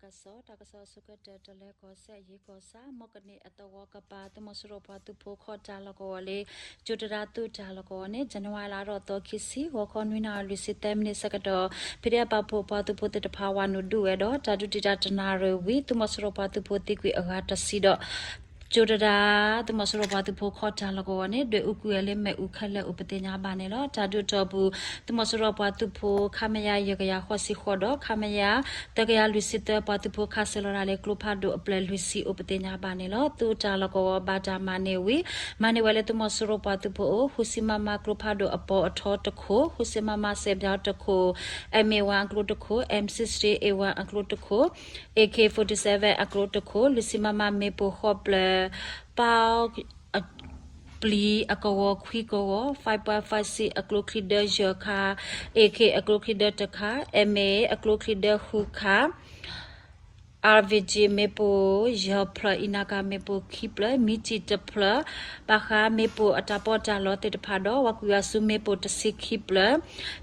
တၢ်ကစီၣ် တၢ်ကစီၣ်အဆိကတၢၢ် တလၢၤကီၢ်စဲၣ် ယံၤကီၢ်ဆၣ် မီၢ်ကနံၣ်အသဝီကပၤ သုးမီၤစိရိၤပှၤသုးဖိခီၣ်တၢ်လီၢ်ကဝီၤလၢ ကၠိတရါသုးတၢ်လီၢ်ကဝီၤန့ၣ် ဇန်နဝါလါထီၣ်သီခံဆံ ဂီၤခီနွံနၣ်ရံၣ်လွံၢ်ဆံသၢမံးနံးဆၢကတီၢ် ဖံးဒဲးပာ်ဖှိၣ်ပှၤသုးဖိသ့ၣ်တဖၣ်ဝးနုာ်ဒုးဝဲဒီး တၢ်ဒုးတံာ်တာ်တနၣ်ရံၣ်ဝံၤ သုးမီၤစိရိၤပှၤသုးဖိသံကွံာ်အဂၤတဆံဒီး ကၠိတရါ သုးမီၤစိရိၤပှၤသုးဖိခီၣ်တၢ်လီၢ်ကဝီၤန့ၣ် ဒွဲၣ်အူကွံာ်ဝဲလၢမ့ၣ်အူခဲလၢာ်အိၣ်ပသ့ၣ်ညါဘၣ်န့ၣ်လီၤ. တၢ်ဒုးတီၢ်ပူၤ သုးမီၤစိရိၤပှၤသုးဖိ ခမရ ယဲၢ်ကယၤဃိးဆံဃိးဒီး ခမရ သၢကယၤလွံၢ်ဆံသၢ ပှၤသုးဖိခးစၢၤလီၤဒၣ်လၢကျိဖးဒိၣ်အပျဲၢ်လွံၢ်ဆံအိၣ်ပသ့ၣ်ညါဘၣ်န့ၣ်လီၤ. သုးတၢ်လီၢ်ကဝီၤဘၣ်တၢ်မၤန့ၢ်ဝံၤ မၤန့ၢ်ဝဲလၢသုးမီၤစိရိၤပှၤသုးဖိအအိၣ် ဃုဆံမမကျိဖးဒိၣ်အပီအထီတခိၣ်, ဃုဆံမမစဲးဘၠီတခိၣ်, M A one အကျိတခိၣ်, M sixty A one အကျိတခိၣ်, A K forty-seven အကျိတခိၣ်, လွံၢ်ဆံမမမ့ၣ်ပိၢ်ဃိးဖျၢၣ်, ပီ ပျံၤအကဝီၤခွံကဝီၤ, five point five six အကျိချံဒၢယဲၢ်ခါ, A K အကျိချံဒၢတခါ, M A အကျိချံဒၢဃုခါ, R P G မ့ၣ်ပိၢ်ယဲၢ်ဖျၢၣ်, အံၤနါကၤမ့ၣ်ပိၢ်ခံဖျၢၣ်, မံကံၣ်တဖျၢၣ်, ဘၣ်ဃးမ့ၣ်ပိၢ်အတၢ်ပီးတၢ်လီသ့ၣ်တဖၣ်ဒီး ဝၤကွံာ်ဝၤဆူမ့ၣ်ပိၢ်တဆံခံဖျၢၣ်,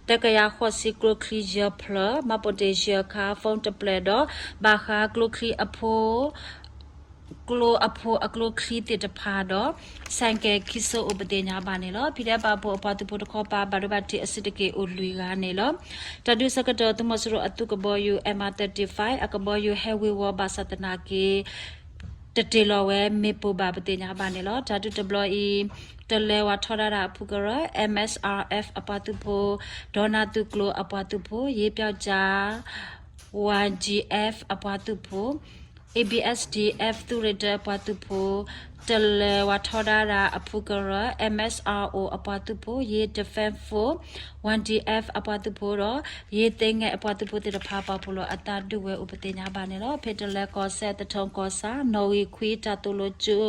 သၢကယၤဃိးဆံကျိချံယဲၢ်ဖျၢၣ်, မၤပိာ်တ့ၢ်ယဲၢ်ခါ, phone တဖျၢၣ်ဒီး ဘၣ်ဃးကျိချံအဖိ ကျိအဖိအကျိချံသ့ၣ်တဖၣ်ဒီး ဆဲးကဲၤခံစိအိၣ်ပသ့ၣ်ညါဘၣ်န့ၣ်လီၤ. ဖံးဒဲးပာ်ဖှိၣ်အပှၤသုးဖိတခီပၤ ဘၣ်ဒိဘၣ်ထံးအစုတက့ၢ်အိၣ်လွံၢ်ဂၤန့ၣ်လီၤ. တၢ်ဒုးဆၢကတီၢ် သုးမီၤစိရိၤအသုးကဘီယူၤ M R thirty-five အကဘီယူၤဟဲဝ့ၤဝီၤဘၣ်ဆၣ်သနာ်က့ တတ့ၢ်လီၤဝဲမ့ၣ်ပိၢ်ဘၣ်ပသ့ၣ်ညါဘၣ်န့ၣ်လီၤ. တၢ်ဒုးတဘျီအံၤ တလၢၤဝၤထီဒါတၢ်အဖုကရၢ M S R F အပှၤသုးဖိ, ဒီနၢ်သုးကျိၤအပှၤသုးဖိ, ယ့ပျီကၠါ Y G F အပှၤသုးဖိ, A B S D F သုးရ့ၣ်တၢအပှၤသုးဖိ, တလၢၤဝၤထီဒါတၢ်အဖုကရၢ M S R O အပှၤသုးဖိ, ယ့ Defense Force, Y D F အပှၤသုးဖိဒီး ယ့သ့ငဲၣ်အပှၤသုးဖိသ့ၣ်တဖၣ် ပာ်ဖှိၣ်လီၤအသးဒုးဝဲအိၣ်ပသ့ၣ်ညါဘၣ်န့ၣ်လီၤ. ဖဲတလၢၤကီၢ်စဲၣ် သထူၣ်ကီၢ်ဆၣ် နီၣ်ဂံၢ်ခွံတၢ်သိၣ်လိကၠိ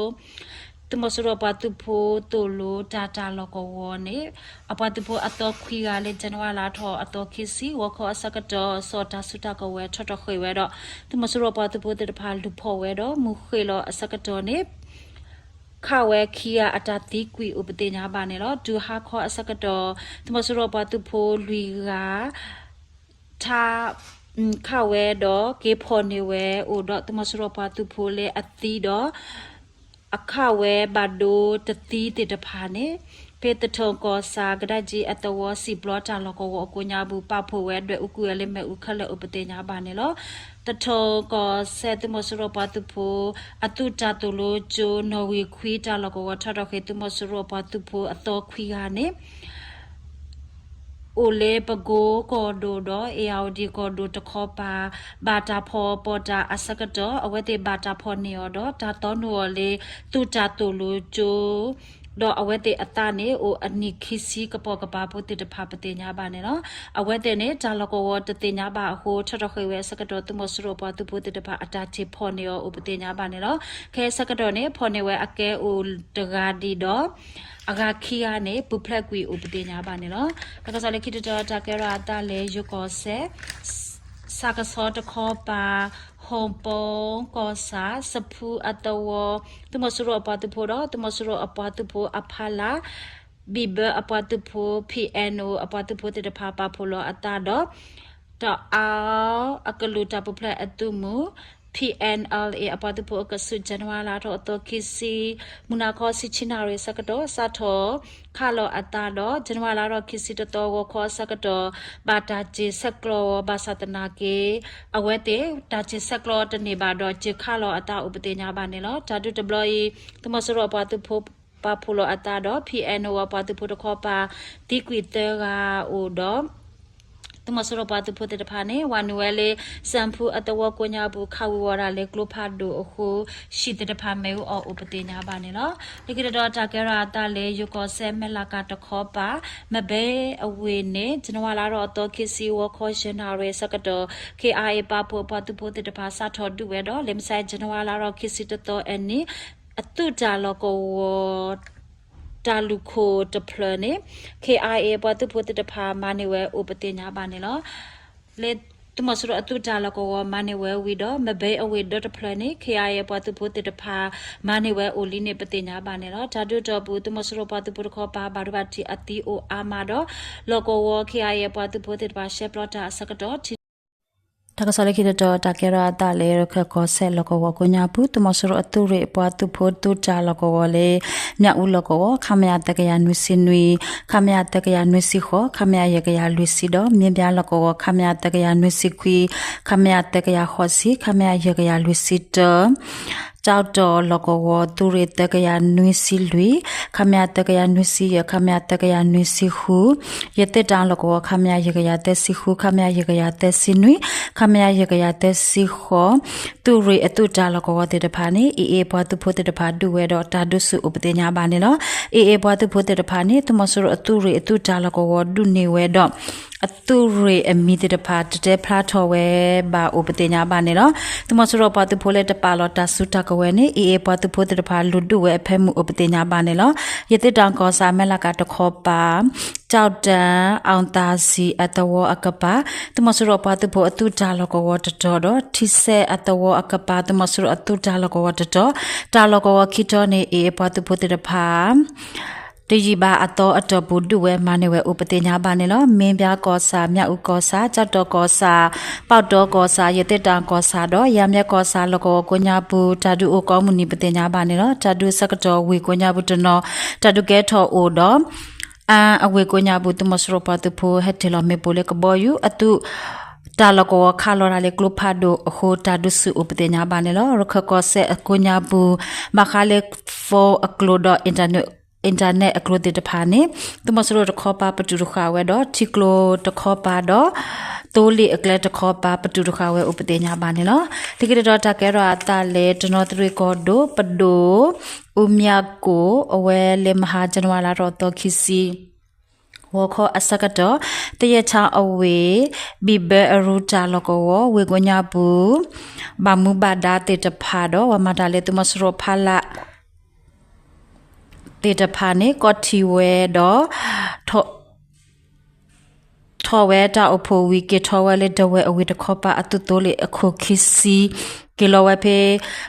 သုးမီၤစိရိၤပှၤသုးဖိသိၣ်လိတၢ်တၢ်လီၢ်ကဝီၤန့ၣ် အပှၤသုးဖိအသီခွံဂၤလၢ ဇန်နဝါလါထီၣ်အသီခံဆံ ဂီၤခီအဆၢကတီၢ် စီၤတၢ်စုတၢ်ကဝဲၤထီၣ်ထီၣ်ဃ့ၢ်ဝဲဒီး သုးမီၤစိရိၤပှၤသုးဖိသ့ၣ်တဖၣ်လူၤဖီၣ်ဝဲဒီး မုၢ်ဃ့ၢ်လီၤအဆၢကတီၢ်န့ၣ် ခးဝဲခံဂၤအတၢ်သံကွံာ်အိၣ်ပသ့ၣ်ညါဘၣ်န့ၣ်လီၤ. တုၤဟါခီအဆၢကတီၢ် သုးမီၤစိရိၤပှၤသုးဖိလွံၢ်ဂၤ ထါ ခးဝဲဒီးက့ၤဖီၣ်န့ၢ်ဝဲအိၣ်ဒီး သုးမီၤစိရိၤပှၤသုးဖိလၢအသံဒီး အခးဝဲဘၣ်ဒိတသံသ့ၣ်တဖၣ်န့ၣ် ဖဲသထူၣ်ကီၢ်ဆၣ် ကဒါက့အသဝီစံၣ်ပျီတၢ်လီၢ်ကဝီၤအကိးညါပူၤ ပာ်ဖှိၣ်ဝဲဒွဲၣ်အူကွံာ်ဝဲလၢမ့ၣ်အူခဲလၢာ်အိၣ်ပသ့ၣ်ညါဘၣ်န့ၣ်လီၤ. သထူၣ်ကီၢ်စဲၣ်သုးမီၤစိရိၤပှၤသုးဖိ အသုးတၢ်သိၣ်လိကၠိ နီၣ်ဂံၢ်ခွံတၢ်လီၢ်ကဝီၤထီၣ်ထီၣ်ဃ့ၢ် သုးမီၤစိရိၤပှၤသုးဖိအသီခွံဂၤန့ၣ် အိၣ်လၢပကိကီၢ်ဒိၣ်ဒီး အ့ၣ်ယၣ်ဝတံၣ်ကီၢ်ဒိၣ်တခီပၤ ဘၣ်တၢ်ဖီၣ်ပီၣ်တၢ်အဆၢကတီၢ် အဝဲသ့ၣ်ဘၣ်တၢ်ဖီၣ်န့ၢ်အီၤဒီး တၢ်သီနုာ်အီၤလၢ သုးတၢ်သိၣ်လိကၠိ ဒီးအဝဲသ့ၣ်အသးန့ၣ် အိၣ်အနံၣ်ခံဆံကပိာ်ကပၤဖိသ့ၣ်တဖၣ်ပသ့ၣ်ညါဘၣ်န့ၣ်လီၤ. အဝဲသ့ၣ်န့ၣ် တၢ်လီၢ်ကဝီၤတသ့ၣ်ညါဘၣ်အဃိ ထီၣ်ထီၣ်ဃ့ၢ်ဝဲအဆၢကတီၢ် သုးမီၤစိရိၤပှၤသုးဖိသ့ၣ်တဖၣ်အတၢ်ထံၣ်ဖီၣ်န့ၢ်အီၤအိၣ်ပသ့ၣ်ညါဘၣ်န့ၣ်လီၤ. ခဲအံၤဆၢကတီၢ်န့ၣ် ဖီၣ်န့ၢ်ဝဲအကဲအိၣ်တဂၤဒံးဒီး အဂၤခံဂၤန့ၣ် ပူၤဖျဲးကွံာ်အိၣ်ပသ့ၣ်ညါဘၣ်န့ၣ်လီၤ. တၢ်ကစီၣ်လၢခံတတီၤ တၢ်ကဲထီၣ်အသးလၢယိၤကီၢ်စဲၣ် စကစီတခီပၤ ဟီၣ်ပိကီၢ်ဆၣ် စဖူအသဝီ သုးမီၤစိရိၤအပှၤသုးဖိဒီး သုးမီၤစိရိၤအပှၤသုးဖိအဖီလာ် ဘံၣ်ဘၢအပှၤသုးဖိ P N O အပှၤသုးဖိသ့ၣ်တဖၣ်ပာ်ဖှိၣ်လီၤအသးဒီး တအါအကလုာ်တၢ်ပူၤဖျဲးအသုးမုၢ် P N L A အပှၤသုးဖိအကဆူး ဇန်နဝါလါထီၣ်အသီခံဆံ မုၢ်နၤခီဆံဆံနၣ်ရံၣ်အဆၢကတီၢ် စးထီၣ်ခးလီၤအသးဒီး ဇန်နဝါလါထီၣ်ခံဆံတသီ ဂီၤခီအဆၢကတီၢ် ဘၣ်တၢ်စ့ၢ်ဆဲးကျိးအီၤ ဘၣ်ဆၣ်သနာ်က့ အဝဲသ့ၣ်တၢ်စ့ၢ်ဆဲးကျိးတန့ၢ်ဘၣ်ဒီး စ့ၢ်ခးလီၤအသးအိၣ်ပသ့ၣ်ညါဘၣ်န့ၣ်လီၤ. တၢ်ဒုးတဘျီအံၤ သုးမီၤစိရိၤအပှၤသုးဖိပာ်ဖှိၣ်လီၤအသးဒီး P N O အပှၤသုးဖိတခီပၤ သံကွံာ်သၢဂၤအိၣ်ဒီး သုးမီၤစိရိၤပှၤသုးဖိသ့ၣ်တဖၣ်န့ၣ် ဝၤနုာ်ဝဲလၢ စၣ်ဖူအသဝီကိးညါပူၤ ခးဝံၤဝီၤဒၣ်လၢကျိဖးဒိၣ်အဃိ ဟံၣ်သ့ၣ်တဖၣ်မ့ၣ်အူအီၣ်အိၣ်ပသ့ၣ်ညါဘၣ်န့ၣ်လီၤ. လၢခံတတီၤ တၢ်ကဲထီၣ်အသးလၢ ယိၤကီၢ်စဲၣ် မဲၢ်လးကၤတခီပၤ မဲၢ်ဘဲအဝ့ၢ်န့ၣ် ဇန်နဝါလါထီၣ်အသီခံဆံ ဂီၤခီယဲၢ်နၣ်ရံၣ်အဆၢကတီၢ် K I A ပာ်ဖှိၣ်အပှၤသုးဖိသ့ၣ်တဖၣ် စးထီၣ်ဒုးဝဲဒီး လၢမုၢ်ဆါအံၤ ဇန်နဝါလါထီၣ်ခံဆံတသီအနံၤ အသုးတၢ်လီၢ်ကဝီၤ တၢ်လူၢ်ခိၣ်တဖျၢၣ်န့ၣ် K I A အပှၤသုးဖိသ့ၣ်တဖၣ် မၤန့ၢ်ဝဲအိၣ်ပသ့ၣ်ညါဘၣ်န့ၣ်လီၤ. လၢသုးမီၤစိရိၤအသုးတၢ်လီၢ်ကဝီၤ မၤန့ၢ်ဝဲဝံၤဒီး မဲၢ်ဘဲအဝ့ၢ်ဒီတဖျၢၣ်န့ၣ် K I A အပှၤသုးဖိသ့ၣ်တဖၣ် မၤန့ၢ်ဝဲအိၣ်လံန့ၣ် ပသ့ၣ်ညါဘၣ်န့ၣ်လီၤ. တၢ်ဒုးတီၢ်ပူၤ သုးမီၤစိရိၤပှၤသုးဖိတခီပၤ ဘၣ်ဒိဘၣ်ထံးအသံအိၣ်အါမးဒီး လီၢ်ကဝီၤ K I A အပှၤသုးဖိသ့ၣ်တဖၣ် ရှဲပျီတၢ်အဆၢကတီၢ် ထံ တၢ်ကစီၣ်လၢခံတတီၤ တၢ်ကဲထီၣ်အသးလၢ ရခၢၣ်ကီၢ်စဲၣ်လီၢ်ကဝီၤကိးညါပူၤ သုးမီၤစိရိၤအသုးရ့ၣ်အပှၤသုးဖိသုးတၢ်လီၢ်ကဝီၤလၢ မၠၣ်အူလီၢ်ကဝီၤ ခမရ သၢကယၤနွံဆံနွံ, ခမရ သၢကယၤနွံဆံဃိး, ခမရ ယဲၢ်ကယၤလွံၢ်ဆံဒီး မ့ၢ်ဘၠၣ်လီၢ်ကဝီၤ ခမရ သၢကယၤနွံဆံခွံ, ခမရ သၢကယၤဃိးဆံ, ခမရ ယဲၢ်ကယၤလွံၢ်ဆံတၢ ကၠီၣ်တီၣ်လီၢ်ကဝီၤ သုးရ့ၣ် သၢကယၤနွံဆံလွံၢ်, ခမရ သၢကယၤနွံဆံယဲၢ်, ခမရ သၢကယၤနွံဆံဃု, ရသေ့တောင်လီၢ်ကဝီၤ ခမရ ယဲၢ်ကယၤသၢဆံဃု, ခမရ ယဲၢ်ကယၤသၢဆံနွံ, ခမရ ယဲၢ်ကယၤသၢဆံဃိး, သုးရ့ၣ်အသုးတၢ်လီၢ်ကဝီၤသ့ၣ်တဖၣ်န့ၣ် AA ပှၤသုးဖိသ့ၣ်တဖၣ်ဒုးဝဲဒီး တၢ်ဒုးဆူၣ်အိၣ်ပသ့ၣ်ညါဘၣ်န့ၣ်လီၤ. AA ပှၤသုးဖိသ့ၣ်တဖၣ်န့ၣ် သုးမီၤစိရိၤအသုးရ့ၣ်အသုးတၢ်လီၢ်ကဝီၤဒုးန့ၢ်ဝဲဒီး အသုးရ့ၣ်အမံၤသ့ၣ်တဖၣ် တတဲဖျါထီၣ်ဝဲဘၣ်အိၣ်ပသ့ၣ်ညါဘၣ်န့ၣ်လီၤ. သုးမီၤစိရိၤပှၤသုးဖိလၢတပာ်လီၤတၢ်စုတၢ်ကဝဲၤန့ၣ် AA ပှၤသုးဖိသ့ၣ်တဖၣ် လူၤဒုးဝဲအဖၢမုၢ်အိၣ်ပသ့ၣ်ညါဘၣ်န့ၣ်လီၤ. ရသေ့တောင်ကီၢ်ဆၣ် မဲၢ်လးကၣ်တခီပၤ, ကၠီၣ်တၢၣ် အောင်သာစည် အသဝီအကပၤ သုးမီၤစိရိၤပှၤသုးဖိအသုးတၢ်လီၢ်ကဝီၤတတီၤဒီး ထံဆဲးအသဝီအကပၤ သုးမီၤစိရိၤအသုးတၢ်လီၢ်ကဝီၤတတီၤ, တၢ်လီၢ်ကဝီၤခံတီၤန့ၣ် AA ပှၤသုးဖိသ့ၣ်တဖၣ် တယံာ်ဘၣ်အသီအတီၢ်ပူၤ ဒုးဝဲမၤန့ၢ်ဝဲအိၣ်ပသ့ၣ်ညါဘၣ်န့ၣ်လီၤ. မ့ၢ်ဘၠၣ်ကီၢ်ဆၣ်, မၠၣ်အူကီၢ်ဆၣ်, ကၠီၣ်တီၣ်ကီၢ်ဆၣ်, ပီၣ်တီကီၢ်ဆၣ်, ရသေ့တောင်ကီၢ်ဆၣ်ဒီး ယၤမဲၢ်ကီၢ်ဆၣ်လီၢ်ကဝီၤကိးညါပူၤ တၢ်ဒုးအိၣ်ကိးမုၢ်နံၤပသ့ၣ်ညါဘၣ်န့ၣ်လီၤ. တၢ်ဒုးဆၢကတီၢ်ဝ့ၢ်ကိးညါပူၤတနီၤ တၢ်ဒုးကဲထီၣ်အိၣ်ဒီး အါအဝ့ၢ်ကိးညါပူၤ သုးမီၤစိရိၤပှၤသုးဖိဟဲတ့ၢ်လီၤမ့ၣ်ပိၢ်လၢကဘီယူၤ အသုးတၢ်လီၢ်ကဝီၤခးလီၤတၢ်လၢကျိဖးဒိၣ်အဃိ တၢ်ဒုးဆူၣ်အိၣ်ပသ့ၣ်ညါဘၣ်န့ၣ်လီၤ. ရခၢၣ်ကီၢ်စဲၣ်အကိးညါပူၤ ဘၣ်ဃးလၢ phone အကျိၤဒီး internet အကျိၤသ့ၣ်တဖၣ်န့ၣ် သုးမီၤစိရိၤတခီပၤပတုာ်တဃာ်ဝဲဒီး ထံကျိတခီပၤဒီး သိလ့ၣ်အကျဲတခီပၤ ပတုာ်တဃာ်ဝဲအိၣ်ပသ့ၣ်ညါဘၣ်န့ၣ်လီၤ. လၢခံတတီၤ တၢ်ကဲထီၣ်အသးလၢ တနီသရံၣ်ကီၢ်ဒိၣ် ပဒိၣ် အူမၠၣ်ကိၣ် အဝဲလၢမဟါ ဇန်နဝါလါထီၣ်သီခံဆံ ဂီၤခီအဆၢကတီၢ် သယဲၢ်ဆါအဝ့ၢ် ဘံၣ်ဘၢအရူတၢ်လီၢ်ကဝီၤ ဝ့ၢ်ကိးညါပူၤ ဘၣ်မူဘၣ်ဒါသ့ၣ်တဖၣ်ဒီး ပှၤမၤတၢ်လၢသုးမီၤစိရိၤဖးလၢ် သ့ၣ်တဖၣ်န့ၣ် ကိးထံၣ်ဝဲဒီး ထီၣ်ဝဲတၢ်အိၣ်ဖှိၣ်ဝံၤ က့ၤထီၣ်ဝဲလၢဒဝဲၢ်အဝ့ၢ်တခီပၤ အသုးသိလ့ၣ်အခိၣ်ခံဆံ က့ၤလီၤဝဲဖဲ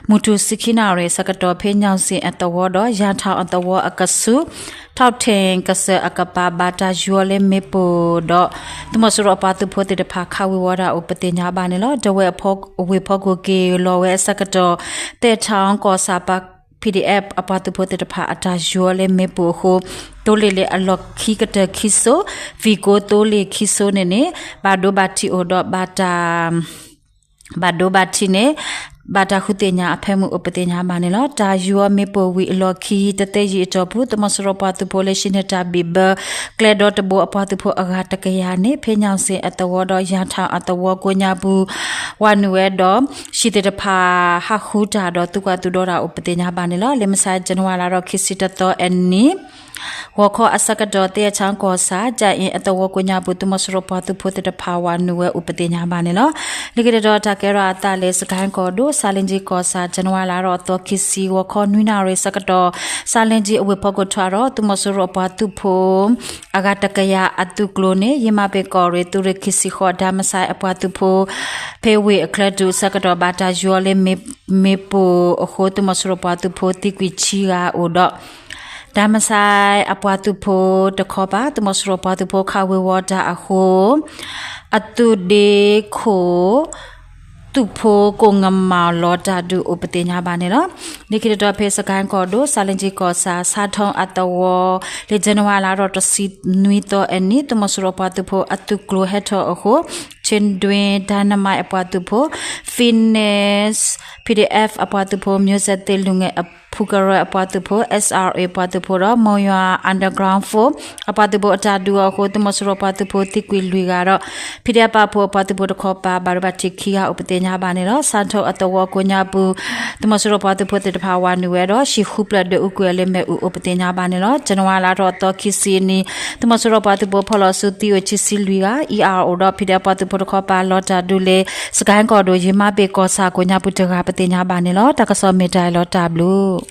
မုၢ်ထူၣ်ဆံခံနၣ်ရံၣ်အဆၢကတီၢ် ဖဲညၣ်စ့ၣ်အသဝီဒီး ယၣ်ထၣ်အသဝီအကဆူး ထီၣ်ထ့ၣ်ကစၢၢ်အကပၤ ဘၣ်တၢ်ယူၤအီၤလၢမ့ၣ်ပိၢ်ဒီး သုးမီၤစိရိၤအပှၤသုးဖိသ့ၣ်တဖၣ် ခးဝ့ၤဝီၤတၢ်အိၣ်ပသ့ၣ်ညါဘၣ်န့ၣ်လီၤ. ဒဝဲၢ်အဝ့ၢ်ဖီခိၣ်က့ၤလီၤဝဲအဆၢကတီၢ် သဲၣ်ထၣ်ကီၢ်ဆၣ်ပၤ PDF အပှၤသုးဖိသ့ၣ်တဖၣ် အတၢ်ယူၤအီၤလၢမ့ၣ်ပိၢ်အဃိ သိလ့ၣ်လၢအလီၢ်ခံကတၢၢ်ခံစိ ဝံၢ်ကိသိလ့ၣ်ခံစိန့ၣ်န့ၣ် ဘၣ်ဒိဘၣ်ထံးအိၣ်ဒီး ဘၣ်တၢ် ဘၣ်ဒိဘၣ်ထံးန့ၣ် ဘၣ်တၢ်ဃုသ့ၣ်ညါအဖၢမုၢ်အိၣ်ပသ့ၣ်ညါဘၣ်န့ၣ်လီၤ. တၢ်ယူၤအီၤမ့ၣ်ပိၢ်ဝံၤအလီၢ်ခံ တသ့ယံာ်အတီၢ်ပူၤ သုးမီၤစိရိၤပှၤသုးဖိလၢ ရှံန့ၢ်တၢ်ဘံၣ်ဘၢ ကျဲဒီတဘိအပှၤသုးဖိအဂၤတကယၤန့ၣ် ဖဲညၣ်စ့ၣ်အသဝီဒီး ယၣ်ထၣ်အသဝီကိးညါပူၤ ဝၤနုာ်ဝဲဒီး ဟံၣ်သ့ၣ်တဖၣ် ဟးဃုတၢ်ဒီး သူၣ်ကၢ်သူၣ်ဒီတၢ်အိၣ်ပသ့ၣ်ညါဘၣ်န့ၣ်လီၤ. လၢမဆါ ဇန်နဝါလါထီၣ်ခံဆံတသီအနံၤ ဂီၤခီအဆၢကတီၢ် သဲၣ်ဆၣ်ကီၢ်ဆၣ် ကၠၣ်အ့ၣ်အသဝီကိးညါပူၤ သုးမီၤစိရိၤပှၤသုးဖိသ့ၣ်တဖၣ် ဝၤနုာ်ဝဲအိၣ်ပသ့ၣ်ညါဘၣ်န့ၣ်လီၤ. လၢခံတတီၤ တၢ်ကဲထီၣ်အသးလၢ စကဲၣ်ကီၢ်ဒိၣ် ဆါလ့ကၠံကီၢ်ဆၣ် ဇန်နဝါလါထီၣ်အသီခံဆံ ဂီၤခီနွံနၣ်ရံၣ်ဆၢကတီၢ် ဆါလ့ကၠံအဝ့ၢ်ဖီခိၣ်ထွဲဒီး သုးမီၤစိရိၤအပှၤသုးဖိ အဂၤတကယၤအသုးကျိၤန့ၣ် ယမၤပ့ၤကီၢ်ရ့ၣ် သုးရ့ၣ်ခံဆံဃိး ဒၣ်မဆါအပှၤသုးဖိ ဖဲဝ့ၢ်အချၢတုၤအဆၢကတီၢ် ဘၣ်တၢ်ယူၤအီၤလၢမ့ၣ်ပိၢ်အဃိ သုးမီၤစိရိၤပှၤသုးဖိသံကွံာ်ဆံဂၤအိၣ်ဒီး ဒၣ်မဆါအပှၤသုးဖိတခီပၤ သုးမီၤစိရိၤပှၤသုးဖိခးဝ့ၤဝီၤတၢ်အဃိ အသုးဒ့ခိၣ် သုးဖိကိးမံၤလီၤတၢ်ဒုးအိၣ်ပသ့ၣ်ညါဘၣ်န့ၣ်လီၤ. လၢခံတတီၤဖဲစကဲၣ်ကီၢ်ဒိၣ် ဆါလ့ကၠံကီၢ်ဆၣ် ဆါထီၣ်အသဝီ လၢ ဇန်နဝါလါထီၣ်တဆံနွံသီအနံၤ သုးမီၤစိရိၤပှၤသုးဖိအသုးကျိၤဟဲထီၣ်အဃိ ချင်းတွင်း Dynamite အပှၤသုးဖိ Phoenix PDF အပှၤသုးဖိ မျိုးဆက်သစ်လူငယ် ဖူကရၢအပှၤသုးဖိ SRA ပှၤသုးဖိဒီး မုံရွာ Underground Force အပှၤသုးဖိအတၢ်ဒုးအီၤအဃိ သုးမီၤစိရိၤပှၤသုးဖိသံကွံာ်လွံၢ်ဂၤဒီး ဖံဒဲးပာ်ဖှိၣ်အပှၤသုးဖိတခီပၤ ဘၣ်ဒိဘၣ်ထံးခံဂၤအိၣ်ပသ့ၣ်ညါဘၣ်န့ၣ်လီၤ. ဆၣ်ထိၣ်အသဝီကိးညါပူၤ သုးမီၤစိရိၤပှၤသုးဖိသ့ၣ်တဖၣ်ဝၤနုာ်ဝဲဒီး ဟံၣ်ဃုဖျၢၣ်ဒွဲၣ်အူကွံာ်အီၤလၢမ့ၣ်အူအိၣ်ပသ့ၣ်ညါဘၣ်န့ၣ်လီၤ. ဇန်နဝါလါထီၣ်အသီခံဆံအနံၤ သုးမီၤစိရိၤပှၤသုးဖိဖီၣ်လီၤဆူသံအိၣ်ဆံဆံလွံၢ်ဂၤ အံၤအအိၣ်ဒီး ဖံဒဲးပှၤသုးဖိတခီပၤ လီၤတၢ်ဒုးလၢ စကဲၣ်ကီၢ်ဒိၣ် ယမၤပ့ၤကီၢ်ဆၣ်ကိးညါပူၤတဂၤပသ့ၣ်ညါဘၣ်န့ၣ်လီၤ. တၢ်ကစီၣ်မ့ၢ်တၢ်အံၤလီၤ တၢ်ဘျုး